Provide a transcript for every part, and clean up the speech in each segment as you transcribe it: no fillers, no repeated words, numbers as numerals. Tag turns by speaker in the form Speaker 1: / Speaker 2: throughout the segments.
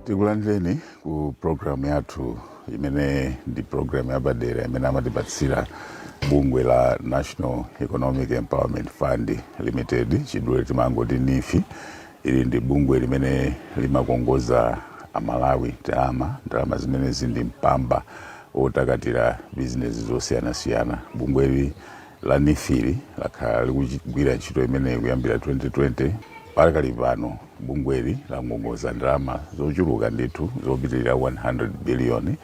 Speaker 1: Tikulandireni ku programu yathu imene ndi programu yapadera imene amatipatsira bungwe la National Economic Empowerment Fund Limited, chidule timangoti NEEF. Ili ndi bungwe limene limakongoza Amalawi ndalama. Ndalama zimenezi ndi mpamba otakatira bizinesi zosiyanasiyana. Bungweli la NEEF-li lakhala likugwira ntchito imeneyi kuyambira 2020. Pakali pano bungweli langongoza ndalama zochuluka ndithu zopitirira 100 billion,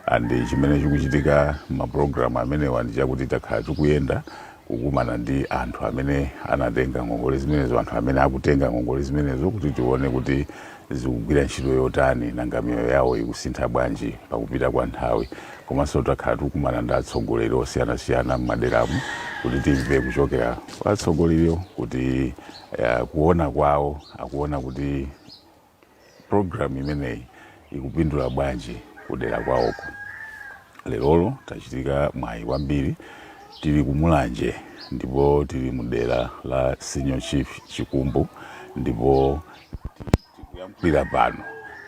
Speaker 1: and chimene chikuchitika mapulogalamu amenewa ndi chakuti takhala tikuyenda kukumana ndi anthu amene anatenga ngongole zimenezo, anthu amene akutenga ngongole zimenezo, kuti tione kuti zikugwira ntchito yotani, nanga miyoyo yawo ikusintha bwanji pakupita kwa nthawi. Komanso takhala tikukumana ndi atsogoleri osiyanasiyana m'maderamu kuti timve kuchokera kwa atsogoleriwo kuti kuona kwawo akuona kuti program imeneyi ikupindula bwanji kudera kwawoko. Lerolo tachitika mwayi kwambiri, tili kumulanje ndipo tili mudera la Senior Chief Chikumbu, ndipo tikuyankhulira pano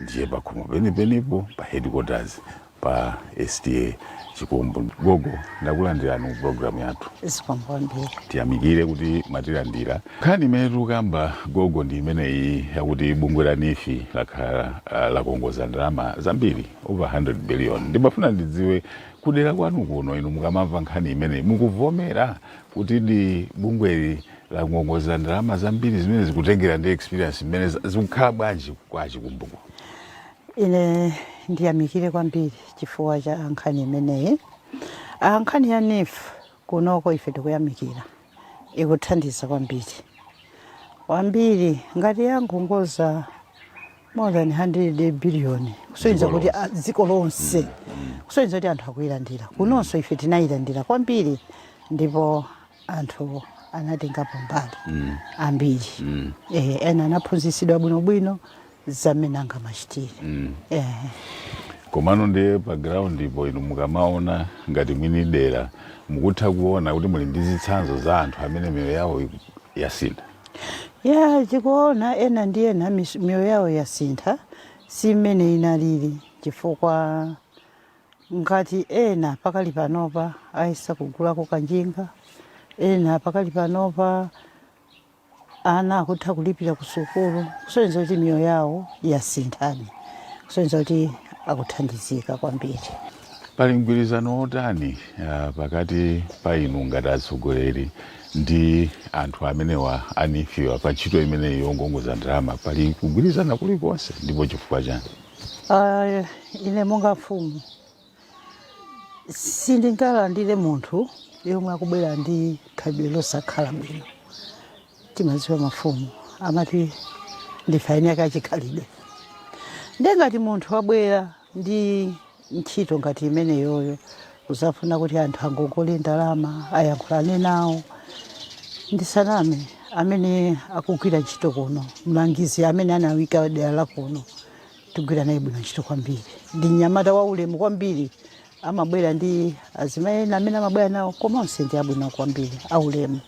Speaker 1: ndiye pakhomo penipenipo pa headquarters pa STA Chikumbu. Gogo, ndakulandirani ku program yathu.
Speaker 2: Zikomo kwambiri.
Speaker 1: Tiyamikire kuti mwatilandira. Nkhani imene tikukamba, gogo, ndi imeneyi yakuti bungwe la NEEF lakhala lakongoza ndalama zambiri, over 100 billion. Ndimafuna ndidziwe, kudera kwanu kuno inu mukamamva nkhani imeneyi, mukuvomera kuti ndi bungweli lakongoza ndalama zambiri zimene zikutengera ndi experience imene zikukhala bwanji kwa Chikumbuko?
Speaker 2: Ine ndiyamikire kwambiri chifukwa cha nkhani imeneyi. Nkhani ya NEEF kunoko ife tikuyamikira, ikuthandiza kwambiri kwambiri. Ngati yangongoza more than 100 billion, kusonyeza
Speaker 1: Dziko
Speaker 2: kuti
Speaker 1: lonse.
Speaker 2: Dziko lonse, kusonyeza kuti anthu akuyilandira. Kunonso ife tinayilandira kwambiri ndipo anthu anatengapo mbali ambiri. Ena anaphunzitsidwa bwinobwino zamene angamachitire.
Speaker 1: Komano ndiye pa ground ipo inu mukamaona ngati mwini dera, mukutha kuona kuti muli ndi zitsanzo za anthu amene miyoyo yawo yasintha?
Speaker 2: Ya, tikuona ena ndi ena miyoyo yawo yasintha, si mmene inalili, chifukwa ngati ena pakali panopa ayesa kugulako kanjinga, ena pakali panopa ana akutha kulipira ku sukulu, kusonyeza kuti miyoyo yawo yasinthani, kusonyeza kuti akuthandizika kwambiri.
Speaker 1: Pali mgwirizano wotani pakati pa inu ngati atsogoleri ndi anthu amenewa a NEEF-wa pa ntchito imeneyi yongongoza ndalama? Pali kugwirizana kulikonse, ndipo chifukwa chani?
Speaker 2: Ine monga mfumu sindingalandire munthu yomwe akubwera ndi khalidwe losakhala bwino. Timadziwa mafumu amati ndife eni ake achikhalidwe, ndiye ngati munthu wabwera ndi ntchito ngati imeneyoyo, kuzafuna kuti anthu angongole ndalama, ayankhulane nawo, ndisaname, amene akugwira ntchito kuno, mlangizi amene anawika dera la kuno, tigwira naye bwino ntchito kwambiri. Ndi mnyamata wa ulemu kwambiri. Amabwera ndi azimayi ena amene amabwera nawo, koma onse ndi abwino kwambiri, aulemu.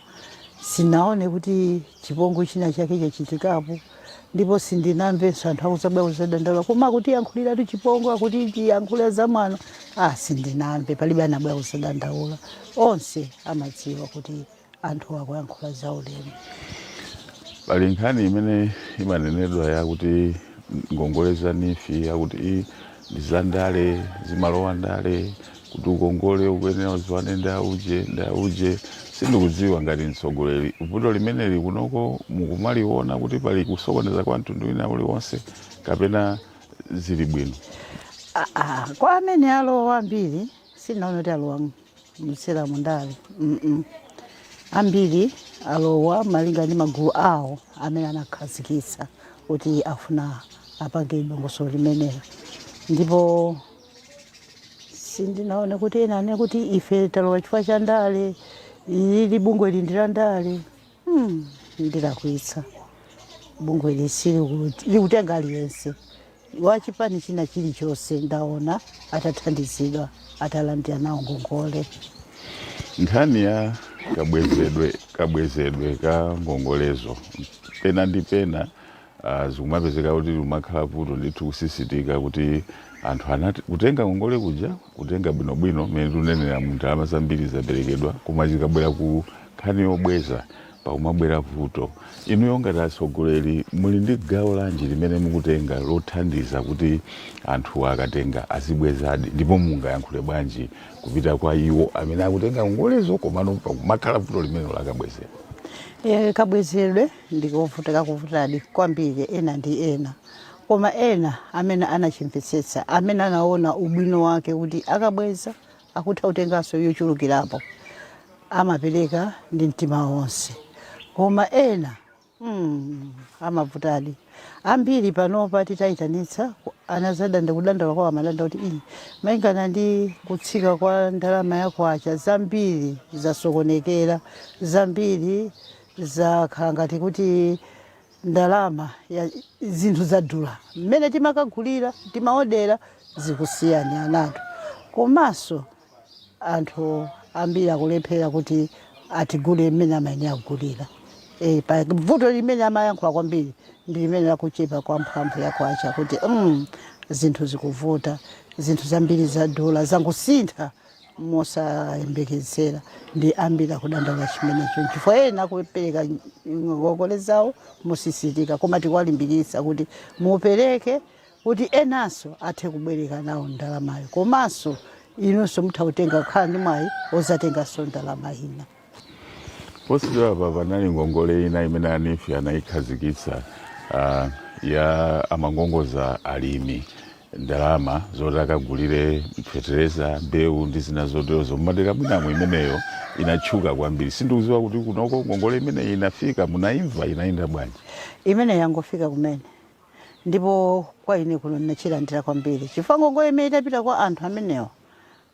Speaker 2: Sinaone kuti chipongwe china chake chachitikapo, ndipo sindinamvenso anthu akuzabwera kuzadandaula, koma akutiyankhuliratu chipongwe, akuti tiyankhula zamwano. Sindinamve, palibe anabwera kuzadandaula. Onse amadziwa kuti anthu akuyankhula zaulemu.
Speaker 1: Pali nkhani imene imanenedwa yakuti ngongole za NEEF yakuti ndi za ndale, zimalowa ndale, kuti ukongole ukuyenera udziwane ndi auje ndi auje. Sindikudziwa ngati mtsogoleri vuto limeneli kunoko mukumaliona kuti pali kusokoneza kwa mtundu wina uliwonse kapena zili bwino?
Speaker 2: Kwa amene alowa ambiri sinaona kuti alowa msera mundale. Ambiri alowa malinga ndi magulu awo amene anakhazikitsa kuti afuna apange dongosolo limenelo, ndipo sindinaone kuti ena ane kuti ife talowa chifukwa cha ndale, ili bungwe ili ndi la ndale. Ndilakwitsa. Bungwe ili likutenga aliyense wachipani china chilichonse. Ndaona atathandizidwa, atalandira nawo ngongole.
Speaker 1: Nkhani ya kabwezedwe ka ngongolezo, pena ndi pena. Zikumapezeka kuti kumakhala vuto ndithu kusisitika kuti anthu anati kutenga ngongole kuja, kutenga bwinobwino mmene tikunenera, mu ndalama zambiri zaperekedwa, koma zikabwera ku nkhani yobweza pakumabwera vuto. Inuyo ngati atsogoleri muli ndi gawo lanji limene mukutenga lothandiza kuti anthu akatenga azibwezadi, ndipo mungayankhule bwanji kupita kwa iwo amene akutenga ngongolezo komano pakumakhala vuto limene lakabwezera?
Speaker 2: Kabwezedwe ndikovuta, kakuvutadi kwambiri ena ndi ena, koma ena amene anachimvetsetsa, amene anaona ubwino wake kuti akabweza akutha kutenganso yochulukirapo, amapereka ndi mtima wonse. Koma ena amavutadi ambiri. Panopa titayitanitsa anazadanda, kudandaula kwawo amadanda kuti iyi malingana ndi kutsika kwa ndalama ya kwacha, zambiri zasokonekera, zambiri zakhala ngati kuti ndalama ya zinthu zadula, mmene timakagulira, timaodera, zikusiyana anatu. Komanso anthu ambiri akulephera kuti atigule mmene amayenera kugulira. Pa vuto limene amayankhula kwambiri ndi limene lakuchepa kwa mphamvu ya kwacha, kuti zinthu zikuvuta, zinthu zambiri zadula, zangosintha mosayembekezera. Ndi ambiri akudandaula chimenecho, chifukwa ena akupereka ngongole zawo mosisitika, koma tikuwalimbikitsa kuti mupereke kuti enanso athe kubwereka nawo ndalamayo, komanso inunso mutha kutenga, kukhala ndi mwayi ozatenganso ndalama ina.
Speaker 1: Posachedwapa panali ngongole ina imene a NEEF anayikhazikitsa, ya amangongoza alimi ndalama zoti akagulire fetereza, mbewu ndi zina zoterozo mumadera mwinamo. Imeneyo inatchuka kwambiri. Sindikudziwa kuti kunoko ngongole imeneyi inafika, munayimva, inayenda bwanji?
Speaker 2: Imene yangofika kumene, ndipo kwa ine kuno ndinachilandira kwambiri, chifukwa ngongole imene itapita kwa anthu amenewa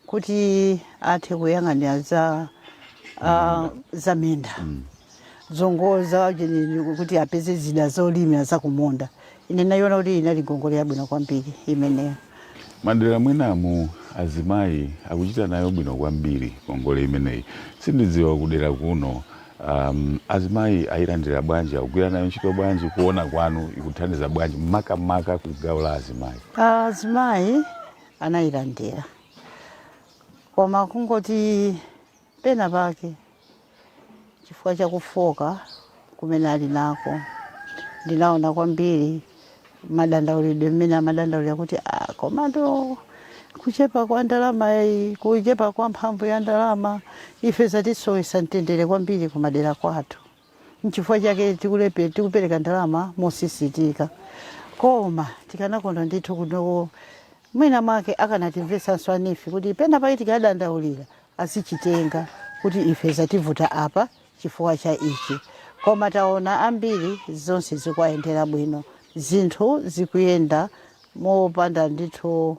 Speaker 2: kuti athe kuyang'anira za minda, zongoza kuti apeze zida zolimira zakumunda, ine nayiona kuti inali ngongole yabwino kwambiri imeneyo.
Speaker 1: Madera mwinamu azimayi akuchita nayo bwino kwambiri ngongole imeneyi. Sindidziwa kudera kuno azimayi ayilandira bwanji, akugwira nayo ntchito bwanji? Kuona kwanu ikuthandiza bwanji makamaka ku gawo la azimayi?
Speaker 2: Azimayi anayilandira, koma kungoti pena pake chifukwa chakufoka kumene ali nako, ndinaona kwambiri madandaulidwe mmene amadandaulira kuti ah, komando kuchepa kwa ndalama iyi, kuchepa kwa mphamvu ya ndalama, ife zatisowesa mtendere kwambiri kumadera kwathu, nchifukwa chake tikupereka ndalama mosisitika. Koma tikanakonda ndithu kuno mwina mwake akanatimvetsanso a NEEF kuti pena pake tikadandaulira azichitenga kuti ife zativuta apa chifukwa cha ichi. Koma taona ambiri zonse zikuwayendera bwino, zinthu zikuyenda mopanda ndithu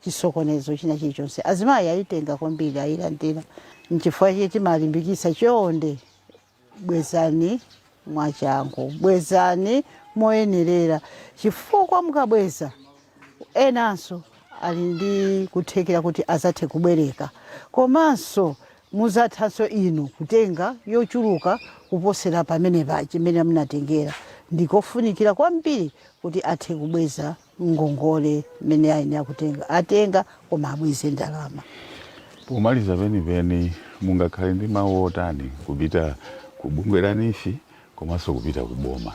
Speaker 2: chisokonezo china chilichonse. Azimayi ayitenga kwambiri, ayilandira. Nchifukwa chake timalimbikitsa, chonde bwezani mwachangu, bwezani moyenerera, chifukwa mukabweza enanso ali ndi kuthekera kuti azathe kubwereka, komanso muzathanso inu kutenga yochuluka kuposera pamene pa chimene munatengera. Ndikofunikira kwambiri kuti athe kubweza ngongole mmene ayenera kutenga. Atenga, koma abweze ndalama.
Speaker 1: Pomaliza penipeni, mungakhale ndi mawu otani kupita ku bungwe la NEEF komanso kupita ku boma?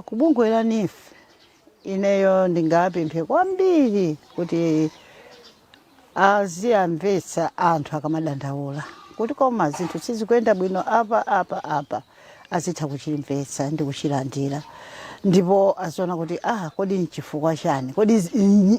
Speaker 2: Ku bungwe la NEEF ineyo ndingapemphe kwambiri kuti aziyamvetsa anthu akamadandaula kuti koma zinthu sizikuyenda bwino apa apa apa, azitha kuchimvetsa ndi kuchilandira, ndipo aziona kuti ah, kodi nchifukwa chani, kodi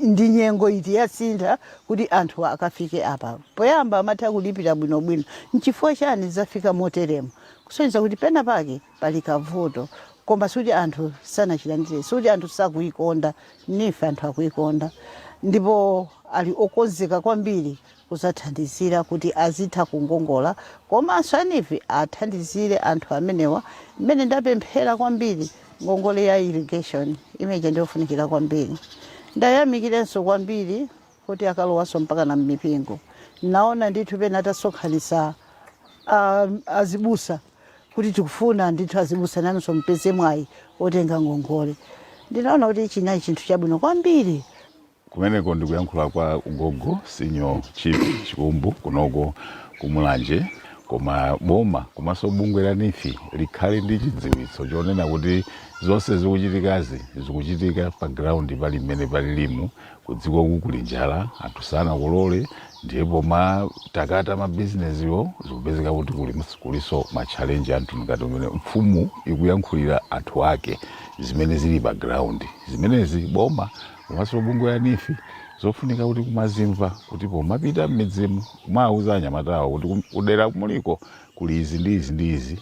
Speaker 2: ndi nyengo iti yasintha kuti anthu akafike apa? Poyamba amatha kulipira bwinobwino, nchifukwa chani zafika moteremo? Kusonyeza kuti pena pake pali kavuto. Koma sikuti anthu sanachilandire, sikuti anthu sakuikonda NEEF, anthu akuikonda ndipo ali okonzeka kwambiri kuzathandizira kuti azitha kungongola, komanso a NEEF athandizire anthu amenewa mmene ndapemphera kwambiri. Ngongole ya irrigation imeneja ndiyofunikira kwambiri. Ndayamikirenso kwambiri kuti akalowanso mpaka na mmipingo. Naona ndithu pena atasonkhanitsa azibusa. Kuti tikufuna ndithu azibusa nanunso mpeze mwayi otenga ngongole. Ndinaona kuti chinali chinthu chabwino kwambiri.
Speaker 1: Kumeneko ndikuyankhula kwa Gogo Senior Chief Chikumbu kunoko kumulanje. Koma boma komanso bungwe la NEEF likhale ndi chidziwitso chonena kuti zonse zikuchitikazi zikuchitika pa ground pali mmene palilimu. Kudzikoku kuli njala, anthu sanakolole, ndiye pomatakata mabizinesiwo zikupezeka kuti kuliso ma challenge anthu ngati umene mfumu ikuyankhulira anthu ake zimene zili pa ground. Zimenezi boma komanso bungwe la NEEF zofunika kuti kumazimva, kuti pomapita m'midzimu kumawuza anyamatawo kuti kudera muliko kuli izi ndi izi ndi izi.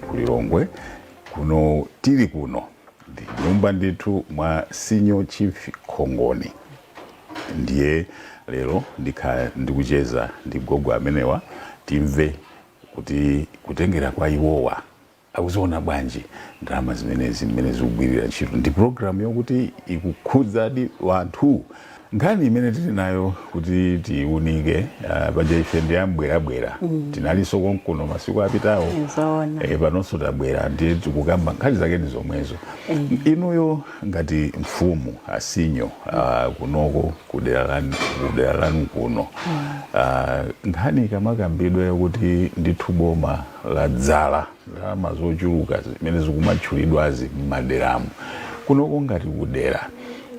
Speaker 1: Kulilongwe kuno, tili kuno ndi nyumba ndithu mwa Senior Chief Khongoni. Ndiye lero ndikhala ndikucheza ndi gogo amenewa, timve kuti kutengera kwa iwowa akuziona bwanji ndalama zimenezi mmene zikugwirira ntchito ndi programu yokuti ikukhudzadi wanthu. Nkhani imene tili nayo kuti tiunike, paja ife ndi ambwerabwera, tinalinso konkuno masiku apitawo.
Speaker 3: Zoona.
Speaker 1: Panonso tabwera, ndiye tikukamba nkhani zake ndi zomwezo. Inuyo ngati mfumu a senior, kunoko kudera lanu kuno, nkhani ikamakambidwa yokuti ndithu boma ladzala ndalama zochuluka zimene zikumatchulidwazi m'maderamu, kunoko ngati kudera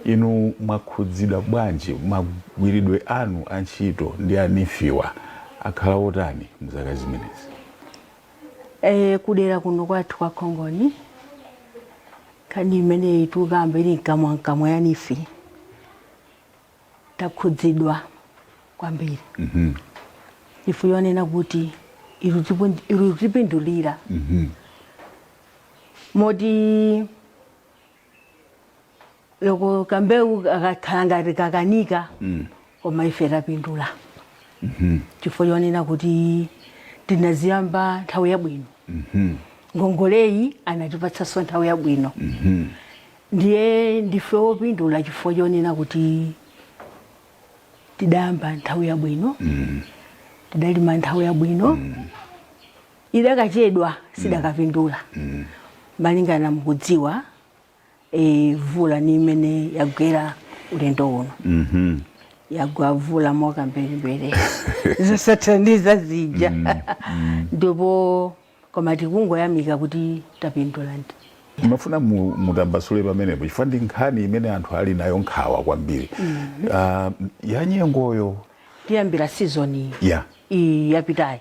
Speaker 1: inu mwakhudzidwa bwanji? Magwiridwe anu a ntchito ndi a NEEF-wa akhala otani mzaka zimenezi?
Speaker 3: Kudera kuno kwathu kwa Khongoni, nkhani imeneyi tikukamba ili mkamwa mkamwa ya NEEF, takhudzidwa kwambiri. Ife yonena kuti ikutipindulira moti loko kambewu akakhala ngati kakanika, koma ife tapindula chifukwa chonena kuti tinaziyamba nthawi yabwino. Ngongoleyi anatipatsanso nthawi yabwino, ndiye ndife wopindula chifukwa chonena kuti tidayamba nthawi yabwino, tidalima nthawi yabwino. Idakachedwa sidakapindula, malingana mukudziwa vula ni imene yagwera ulendo uno. Yagwa vula mokamberembere zosathandiza zija, ndipo koma tikungoyamika kuti tapindula ndi
Speaker 1: Mafuna mutambasule pamenepo chifukwa ndi nkhani imene anthu ali nayo nkhawa kwambiri, ya nyengoyo.
Speaker 3: Tiyambira season iyi yapitayi.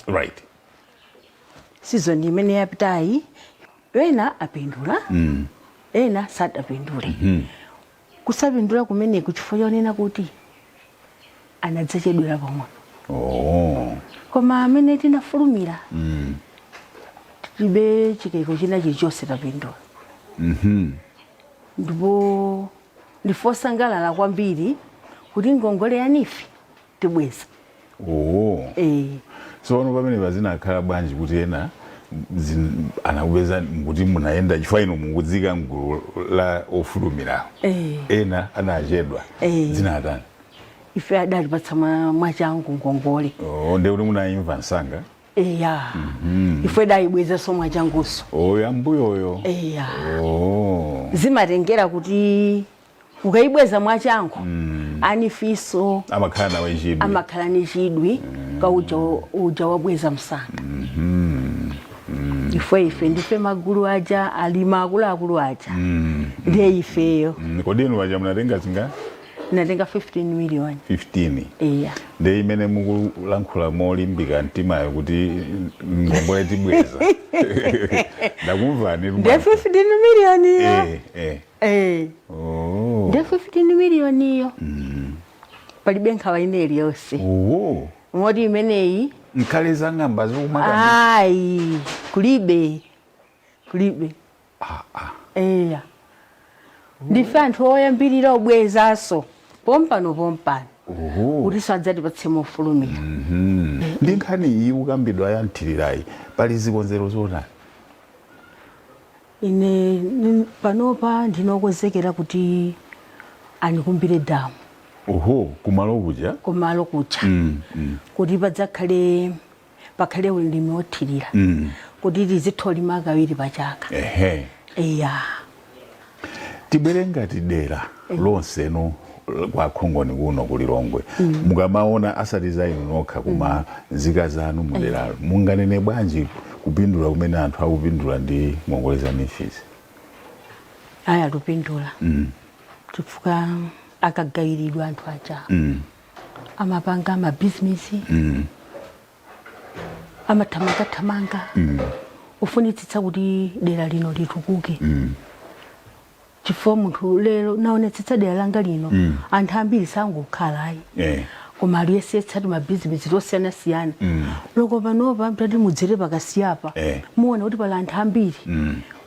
Speaker 3: Season imene yapitayi ena apindula, ena sadapindule. Kusapindula kumeneku chifukwa chonena kuti anadzachedwera pang'ono. Koma amene tinafulumira, tilibe chikayiko china chilichonse, tapindula. Ndipo ndife osangalala kwambiri kuti ngongole ya NEEF tibweza.
Speaker 1: Tsono pamene pazinakhala bwanji kuti ena anakupeza kuti munayenda, chifukwa inu mukudzika mgulu la ofulumirawo, ena anachedwa, zinatani?
Speaker 3: Ife adatipatsa mwachangu ngongole.
Speaker 1: Oh, ndiye kuti munayimva msanga.
Speaker 3: Eya, ife dayibwezaso mwachanguso.
Speaker 1: Oh, yambuyoyo.
Speaker 3: Eya.
Speaker 1: Oh.
Speaker 3: Zimatengera kuti ukayibweza mwachangu, a NEEF-so
Speaker 1: amakhala nawe chidwi.
Speaker 3: Amakhala ni chidwi ka uja uja wabweza msanga. Ife ndife magulu aja alima akuluakulu aja, ndiye ifeyo.
Speaker 1: Kodi inu paja munatenga zingati?
Speaker 3: Natenga 15 million.
Speaker 1: 15?
Speaker 3: Eya.
Speaker 1: Ndiye imene mukulankhula molimbika mtimayo kuti ngongole tibweza, ndakumvani.
Speaker 3: Ndiye 15 million iyo.
Speaker 1: Eh.
Speaker 3: Eh.
Speaker 1: Oh.
Speaker 3: Ndiye 15 million iyo, palibe nkhawa ine iliyonse. Moti imeneyi
Speaker 1: Nkhale za ng'amba zikumakani?
Speaker 3: Ayi, kulibe, kulibe. Eya, ndife anthu oyambirira obwezaso pompano pompano kuti sadzatipatse mofulumira.
Speaker 1: Ndi nkhani iyi kukambidwa ya mthirirayi, pali zikonzero zotani?
Speaker 3: Ine panopa ndinokonzekera kuti andikumbire damu.
Speaker 1: Oho, kumalo kuja?
Speaker 3: Kumalo kuja, kuti padzakhale pakhale ulimi wothirira, kuti tizitha kulima kawiri pachaka. Eya.
Speaker 1: Tibwere ngati dera lonseno kwa Khongoni kuno ku Lilongwe, mukamaona asati za inu nokha koma nzika zanu muderalo, munganene bwanji kupindula kumene anthu akupindula ndi ngongole za NEEF zi?
Speaker 3: Aya, lupindula, chifukwa akagawiridwa anthu aja amapanga amabizinesi, amathamangathamanga ufunitsitsa kuti dera lino litukuke, chifukwa munthu lero naonetsetsa dera langa lino, anthu ambiri sangokhala ayi, koma aliyesetsa ti mabizinesi tosiyanasiyana. Loko panopa mtati mudzere pakasiyapa, muona kuti pali anthu ambiri.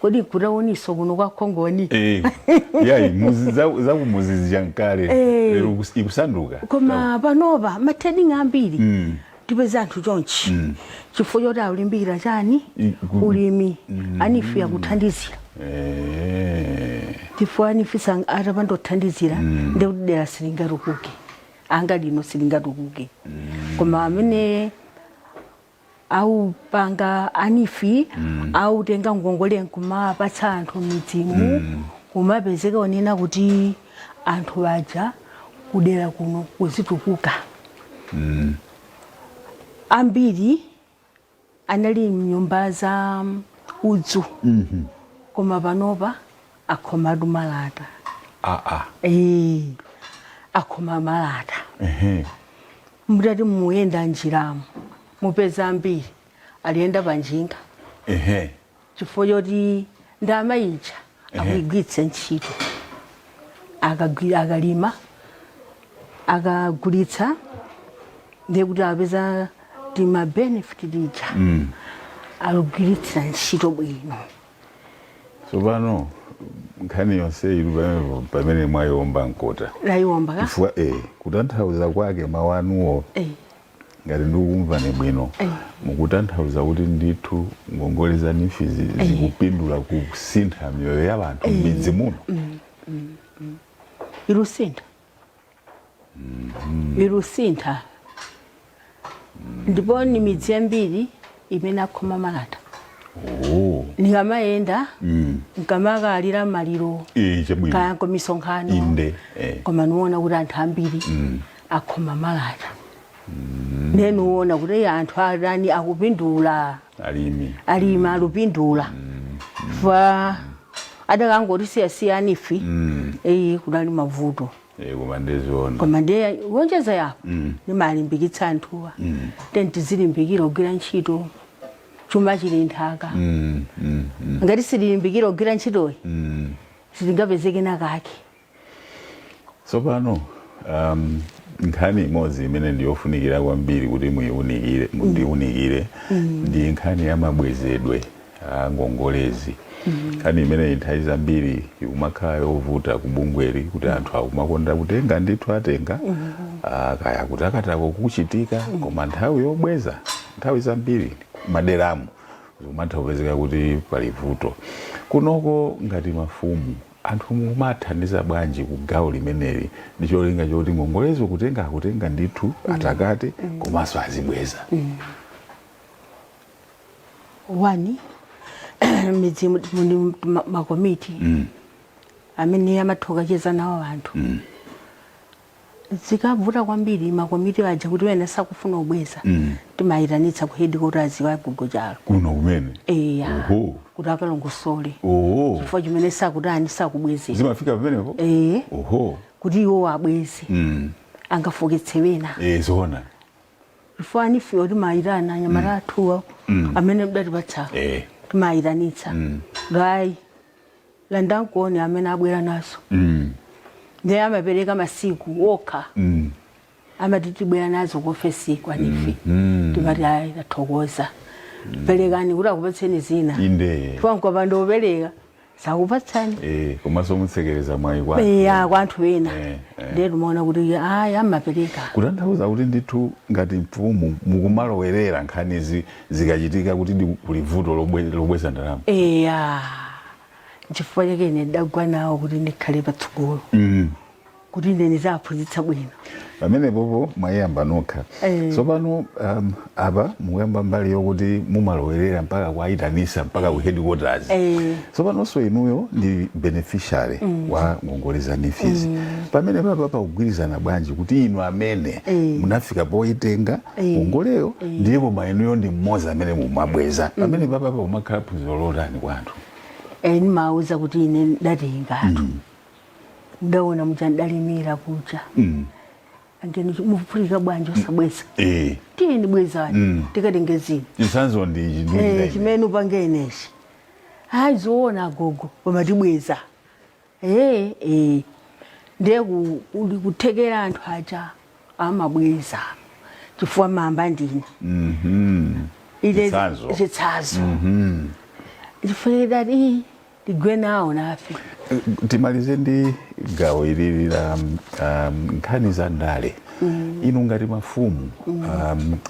Speaker 3: Kodi nkutaoniso kuno kwa Khongoni?
Speaker 1: Yayi, muzi zakumuzi zijankale lero ikusanduka.
Speaker 3: Koma panopa ma trading ambiri tipeza anthu chonchi, chifukwa choti akulimbikira chani? Ulimi. A NEEF akuthandizira, chifukwa a NEEF atapandothandizira ndekuti dera silingatukuke, anga lino silingatukuke. Koma amene aupanga a NEEF, autenga ngongole nkumapatsa anthu midzimu, kumapezeka onena kuti anthu aja kudera kuno kuzitukuka. Ambiri anali mnyumba za udzu, koma panopa akhomatu malata. Eh, akhoma malata. Mutati muyenda njiramo mupeza ambiri aliyenda panjinga, chifukwa choti ndalama ija akuyigwiritsa ntchito. Akalima, akagulitsa, ndiye kuti apeza tima benefit tija, alugwiritsira ntchito bwino.
Speaker 1: Tsopano nkhani yonse ili pamene mwayiomba mkota.
Speaker 3: Layiwomba ka.
Speaker 1: Chifukwa kutanthauza kwake mawu anuwo, ngati ndikukumvani bwino, mukutanthauza kuti ndithu ngongole za NEEF zi zikupindula kusintha miyoyo ya anthu m'midzi muno.
Speaker 3: Ilusintha, ilusintha, ndipo ni midzi yambiri imene akhoma malata. Nikamayenda, nkamakalira maliro,
Speaker 1: Chabwino.
Speaker 3: kaya misonkhano,
Speaker 1: Inde.
Speaker 3: koma niwona kuti anthu ambiri akhoma malata, ndiye niwona kuti iye anthu atani, akupindula.
Speaker 1: Alimi.
Speaker 3: Alimi alupindula, fa adakangoti siyasiya a NEEF, kunali mavuto.
Speaker 1: Koma ndizoona.
Speaker 3: Koma ndiye wonjeza yapo, nimalimbikitsa anthuwa, tenti tizilimbikira kugwira ntchito, chuma chili nthaka. Ngati sililimbikira kugwira ntchitoyi, sitingapezeke nakake.
Speaker 1: Tsopano nkhani imodzi imene ndiyofunikira kwambiri kuti muyiunikire, mundiunikire, ndi nkhani ya mabwezedwe a ngongolezi. Nkhani imeneyi nthawi zambiri ikumakhala yovuta kubungweri, kuti anthu akumakonda kutenga ndithu, atenga, kaya kutakatako kuchitika, koma nthawi yobweza nthawi zambiri maderamu zikumatha kupezeka kuti pali vuto. Kunoko ngati mafumu, anthu mumathandiza bwanji ku gawo limeneli ndi cholinga choti ngongolezo kutenga akutenga ndithu, atakate, komanso azibweza?
Speaker 3: One, midzi muli makomiti amene amatha kukacheza nawo anthu. Zikavuta kwambiri, makomiti aja kuti wena sakufuna kubweza, timayitanitsa ku headquarters wa Gogochalo.
Speaker 1: Kuno kumene?
Speaker 3: Eya.
Speaker 1: Oho.
Speaker 3: Kuti akalongosole chifukwa chimene sakutani, sakubwezera.
Speaker 1: Zimafika pamenepo?
Speaker 3: Ee. Kuti iwo abweze, angafoketse wena.
Speaker 1: Zoona.
Speaker 3: Chifukwa a NEEF yo timayitana anyamata athuwa amene mdatipatsa, timayitanitsa gayi landankuone amene abwera naso, ndiye amapereka masiku okha. Amati tibwera nazo ku ofesi kwa NEEF. Timati ayi, tathokoza, perekani kuti akupatseni zina. Chifukwa nkapanda kupereka sakupatsani.
Speaker 1: Komanso mutsekereza mwayi kwa
Speaker 3: Eya, kwa anthu ena.
Speaker 1: Eh.
Speaker 3: Ndiye timaona kuti ayi, amapereka.
Speaker 1: Kutanthauza kuti ndithu ngati mfumu mukumalowerera nkhanizi zikachitika kuti kuli vuto lobweza ndalama.
Speaker 3: Eya, nchifukwa chake ine ndagwa nawo kuti ndikhale patsogolo kuti ine ndizaphunzitsa bwino.
Speaker 1: Pamene popo mwayamba nokha. Tsopano apa mukuyamba mbali yokuti mumalowerera mpaka kuayitanisa mpaka ku headquarters. Tsopanonso inuyo ndi beneficiary wa ngongole za NEEF zi. Pamene papa pakugwirizana bwanji kuti inu amene munafika poyitenga ngongoleyo, ndiye koma inuyo ndi mmodzi amene mumabweza? Pamene papa pakumakhala phunziro lotani kwa anthu?
Speaker 3: Ndimawuza kuti ine ndatenga anthu, ndaona muja ndalimira kuja, angeni mukuphulika bwanji osabweza? Tiyeni, bwezani, tikatenge zina.
Speaker 1: Chitsanzo ndi ichi ndikuchita ine.
Speaker 3: Chimene upange inechi, hayi, zoona agogo, koma tibweza. Ndiye kuli kuthekera anthu aja amabweza chifukwa mamba ndine.
Speaker 1: Chitsanzo.
Speaker 3: Chitsanzo. Chifukwa dati tigwe nawo nafe.
Speaker 1: Timalize ndi gawo ilili la nkhani za ndale. Inu ngati mafumu,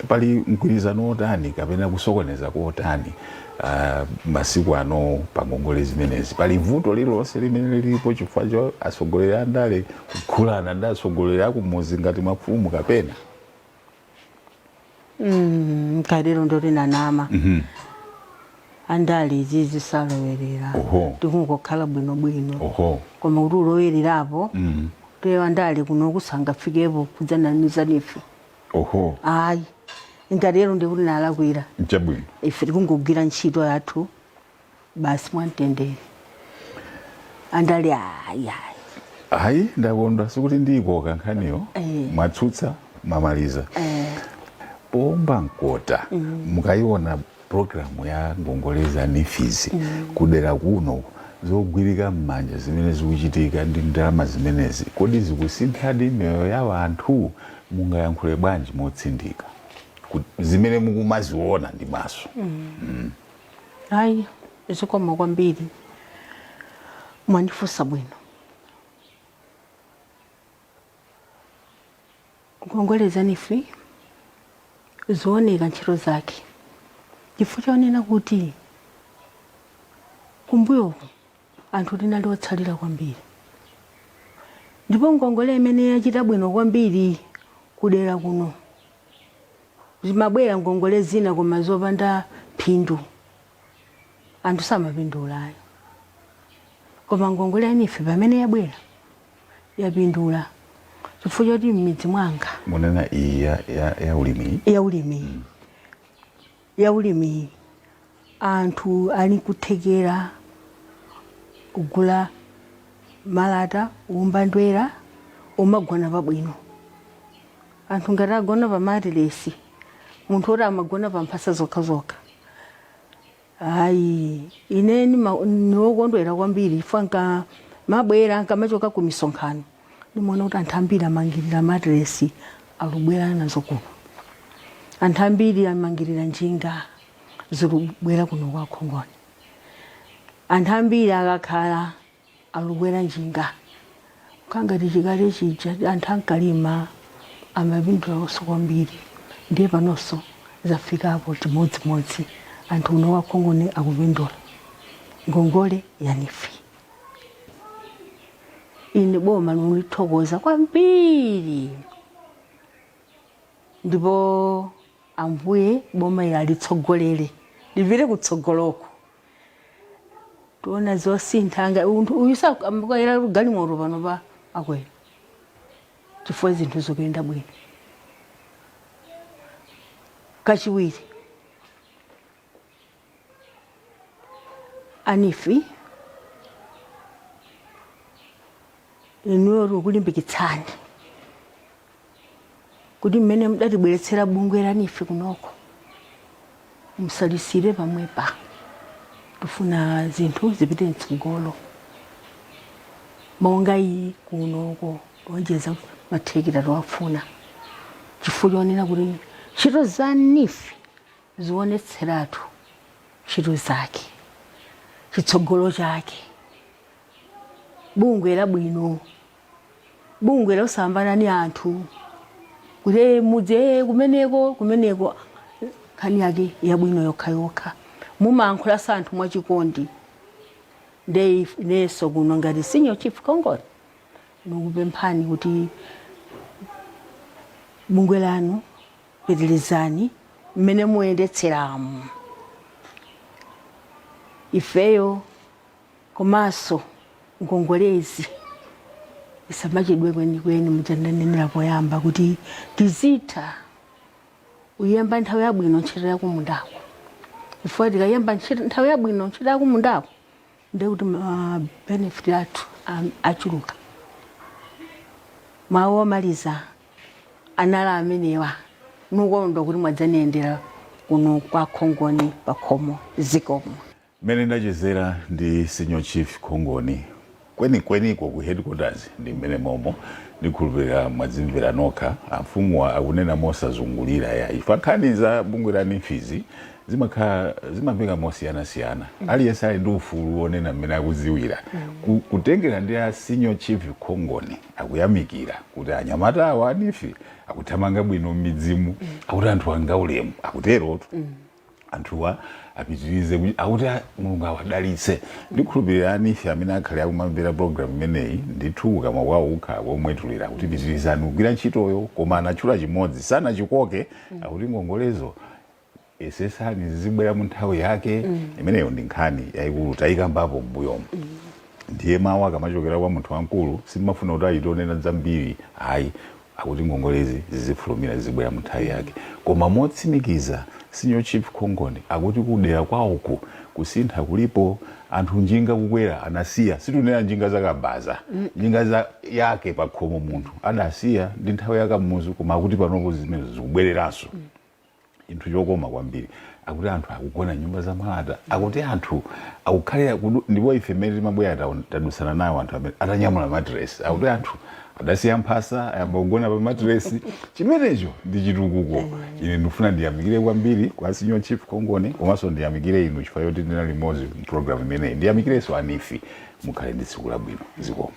Speaker 1: pali mgwirizano otani kapena kusokoneza kotani masiku ano pa ngongole zimenezi? Pali vuto lililonse limene lilipo chifukwa cha atsogoleri a ndale kukhulana ndi atsogoleri akumuzi ngati mafumu kapena?
Speaker 3: Kalero ndoti nanama, andale izi zisalowerera. Tikungokhala bwinobwino. Koma kuti ulowererapo, teyo andale kuno kusangafikepo kudzananiza NEEF. Ayi, ngatero ndikuti nalakwira. Ife tikungogwira ntchito yathu basi mwamtendere. Andale ayi, ayi.
Speaker 1: Ayi, ndakondwa, sikuti ndiyikoka nkhaniyo. Mwatsutsa, mwamaliza. Pomba mkota, mukayiona programu ya ngongole za NEEF zi kudera kuno, zogwirika m'manja zimene zikuchitika ndi ndalama zimenezi, kodi zikusinthadi miyoyo ya anthu? Mungayankhule bwanji motsindika zimene mukumaziona ndi maso?
Speaker 3: Ayi, zikoma kwambiri, mwandifunsa bwino. Ngongole za NEEF zooneka ntchito zake, chifukwa chonena kuti kumbuyoku anthu tinali otsalira kwambiri, ndipo ngongole imene yachita bwino kwambiri kudera kuno, zimabwera ngongole zina koma zopanda phindu, anthu samapindulayo, koma ngongole ya NEEF pamene yabwera yapindula, chifukwa choti m'midzi mwanga
Speaker 1: Munena iyi ya ulimi?
Speaker 3: Ya ulimi, ya ulimi. Anthu ali kuthekera kugula malata, umba ndwera, umagona pabwino. Anthu ngati agona pa matiresi, munthu woti amagona pa mphasa zokhazokha. Ayi, ine niwokondwera kwambiri chifukwa nka mabwera nkamachoka ku misonkhano, ndimaona kuti anthu ambiri amangirira matiresi, alubwera nazo kuno. Anthu ambiri amangirira njinga, zilubwera kuno kwa Khongoni. Anthu ambiri akakhala alukwera njinga. Kangati chikale chija anthu ankalima amapindula kwambiri, ndiye panonso zafikapo chimodzimodzi, anthu kuno kwa Khongoni akupindula ngongole ya NEEF. Ine boma nilithokoza kwambiri, ndipo Ambuye boma ili alitsogolere lipite kutsogoloko, tiona zosintha. Nga uyu sakwera galimoto pano pa akwera chifukwa zinthu zikuyenda bwino. Kachiwiri, a NEEF inuyo tikulimbikitsani kuti mmene mudatibweretsera bungwe la NEEF kunoko, musalisire pamwepa. Tifuna zinthu zipite mtsogolo, monga iyi kunoko lonjeza mathekita tiwafuna. Chifukwa chonena kuti ntchito za NEEF zionetseratu ntchito zake, chitsogolo chake, bungwe labwino, bungwe losambana ni anthu kuti mudzi kumeneko kumeneko. Nkhani yake yabwino yokha yokha, mumayankhulaso anthu mwachikondi. Nde inenso kuno ngati Senior Chief Kongoni ndikupemphani kuti bungwe lanu pitirizani mmene muyendetseramu ifeyo, komanso ngongolezi isamachedwe kwenikweni. Mujandanenera poyamba kuti tizitha uyamba nthawi yabwino ntchito yakumundako, chifukwa tikayamba nthawi yabwino ntchito yakumundako, ndekuti ma benefit athu achuluka. Mawu omaliza anali amenewa. Nukondwa kuti mwadzaniyendera kuno kwa Khongoni pakhomo. Zikomo.
Speaker 1: Mmene ndachezera ndi Senior Chief Khongoni kwenikweniko ku headquarters ndi mmene momo, ndikhulupirira mwadzimvera nokha. Amfumuwa akunena mosazungulira yayi. Pa nkhani za bungwe la NEEF zi zimakhala zimamveka mosiyanasiyana. Aliyense ali ndi ufulu wonena mmene akudziwira. Kutengera ndi a Senior Chief Khongoni, akuyamikira kuti anyamata awa a NEEF akuthamanga bwino m'midzimu, akuti anthu anga ulemu, akuterotu. Anthuwa apitirize akuti Mulungu awadalitse. Ndikhulupirira a NEEF amene akhale akumamvera program imeneyi, ndithu kukamwa kwawo kukhala komwetulira kuti pitirizani kugwira ntchitoyo. Koma anatchula chimodzi, sanachikoke, akuti ngongolezo yesesani zizibwera mu nthawi yake. Imeneyo ndi nkhani yayikulu, tayikambapo m'mbuyomu. Ndiye mawu akamachokera kwa munthu wamkulu, simafuna kuti ayitonena zambiri ayi. Akuti ngongolezi zizifulumira, zizibwera mu nthawi yake. Koma motsimikiza Senior Chief Khongoni akuti kudera kwawoku kusintha kulipo. Anthu njinga kukwera anasiya, situnena njinga zakabaza, njinga za yake pakhomo munthu adasiya ndi nthawi yakamuzu, koma akuti panopo zimenezo zikubwereranso. Chinthu chokoma kwambiri. Akuti anthu akugona nyumba za malata, akuti anthu akukhalira ndipo ife mmene timabwera tadusana nawo anthu amene atanyamula matiresi. Akuti anthu adasiya mphasa, ayamba kugona pa matiresi. Chimenecho ndi chitukuko. Ine ndikufuna ndiyamikire kwambiri kwa Senior Chief Kongoni, komanso ndiyamikire inu chifukwa choti ndinali limodzi mu program imeneyi. Ndiyamikirenso a NEEF. Mukhale ndi tsiku labwino. Zikomo.